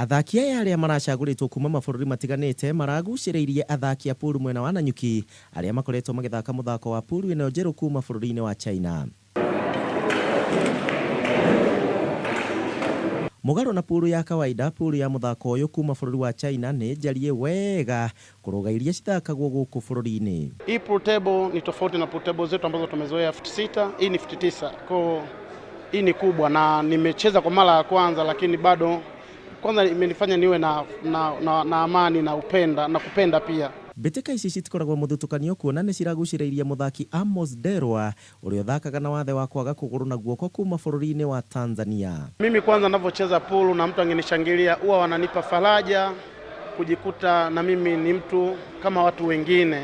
Athaki aya arĩa maracagũrĩtwo kuma mabũrũri matiganĩte maragucĩrĩirie athaki a pool mwena wa Nanyuki arĩa makoretwo magĩthaka mũthako wa pool ĩno njerũ kuma bũrũri-inĩ wa China. Mũgarũ na pool ya kawaida, pool ya mũthako ũyũ kuma bũrũri wa China nĩ njariĩ wega kũrũga iria cithakagwo gũkũ bũrũri-inĩ. Hii pool table ni tofauti na pool table zetu ambazo tumezoea futi 6, hii ni futi 9. Kwa hii ni kubwa na nimecheza kwa mara ya kwanza, lakini bado kwanza imenifanya niwe na, na, na, na amani na upenda na kupenda pia. Mbĩtĩka ici citikoragwo mũthutũkanio kuona nĩ ciragucĩrĩirie mũthaki Amos Nderwa ũrĩa ũthakaga na wathe wa kwaga kũgũrũ na guoko kuma bũrũri-inĩ wa Tanzania. Mimi kwanza ninavyocheza pulu na mtu angenishangilia huwa wananipa faraja kujikuta na mimi ni mtu kama watu wengine,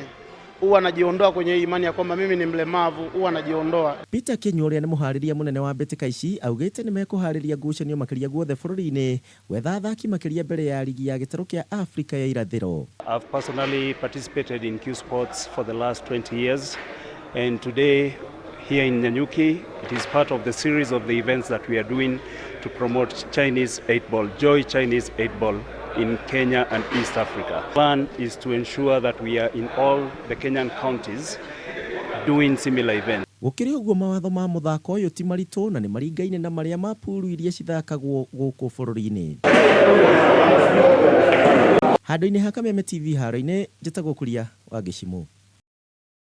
huwa najiondoa kwenye hii imani ya kwamba mimi ni mlemavu, huwa najiondoa. Peter Kinyua ũrĩa nĩ mũharĩria mũnene wa mbĩtĩka ici augĩte nĩ mekũharĩria ngucanio makĩria guothe bũrũri-inĩ gwetha athaki makĩria mbere ya rigi ya gĩtarũ kĩa Afrika ya irathĩro. I've personally participated in Q Sports for the last 20 years, and today here in Nanyuki, it is part of the series of the events that we are doing to promote Chinese 8-ball, Joy Chinese 8-ball in Kenya and East Africa. Plan is to ensure that we are in all the Kenyan counties doing similar events. Gũkĩrĩ ũguo mawatho ma mũthako ũyũ ti maritũ na nĩ maringaine na marĩa ma puru iria cithakagwo gũkũ bũrũri-inĩ. Handũ-inĩ ha Kameme TV haro-inĩ, njĩtagwo Kuria wa Gĩcimũ.